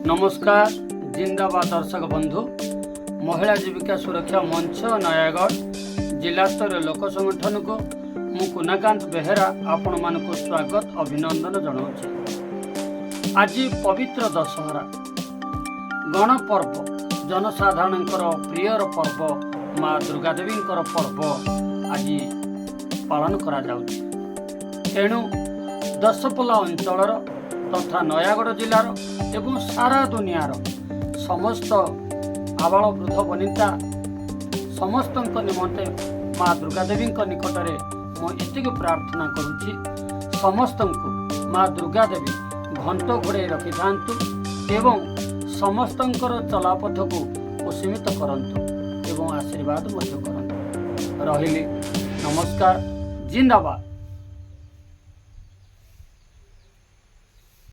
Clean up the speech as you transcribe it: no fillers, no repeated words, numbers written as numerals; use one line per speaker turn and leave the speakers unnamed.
ନମସ୍କାର, ଜିନ୍ଦାବାଦ। ଦର୍ଶକ ବନ୍ଧୁ, ମହିଳା ଜୀବିକା ସୁରକ୍ଷା ମଞ୍ଚ ନୟାଗଡ଼ ଜିଲ୍ଲାସ୍ତରୀୟ ଲୋକ ସଂଗଠନକୁ ମୁଁ କୁନାକାନ୍ତ ବେହେରା ଆପଣମାନଙ୍କୁ ସ୍ୱାଗତ ଅଭିନନ୍ଦନ ଜଣାଉଛି। ଆଜି ପବିତ୍ର ଦଶହରା ଗଣପର୍ବ, ଜନସାଧାରଣଙ୍କର ପ୍ରିୟର ପର୍ବ, ମା ଦୁର୍ଗାଦେବୀଙ୍କର ପର୍ବ ଆଜି ପାଳନ କରାଯାଉଛି। ତେଣୁ ଦଶପଲ୍ଲା ଅଞ୍ଚଳର ତଥା ନୟାଗଡ଼ ଜିଲ୍ଲାର ଏବଂ ସାରା ଦୁନିଆର ସମସ୍ତ ଆବାଳ ବୃଦ୍ଧ ବନିତା ସମସ୍ତଙ୍କ ନିମନ୍ତେ ମା ଦୁର୍ଗାଦେବୀଙ୍କ ନିକଟରେ ମୁଁ ଏତିକି ପ୍ରାର୍ଥନା କରୁଛି, ସମସ୍ତଙ୍କୁ ମା ଦୁର୍ଗାଦେବୀ ଘଣ୍ଟ ଘୋଡ଼େଇ ରଖିଥାନ୍ତୁ ଏବଂ ସମସ୍ତଙ୍କର ଚଲାପଥକୁ କୁସୁମିତ କରନ୍ତୁ ଏବଂ ଆଶୀର୍ବାଦ ମଧ୍ୟ କରନ୍ତୁ। ରହିଲି, ନମସ୍କାର, ଜିନ୍ଦାବାଦ।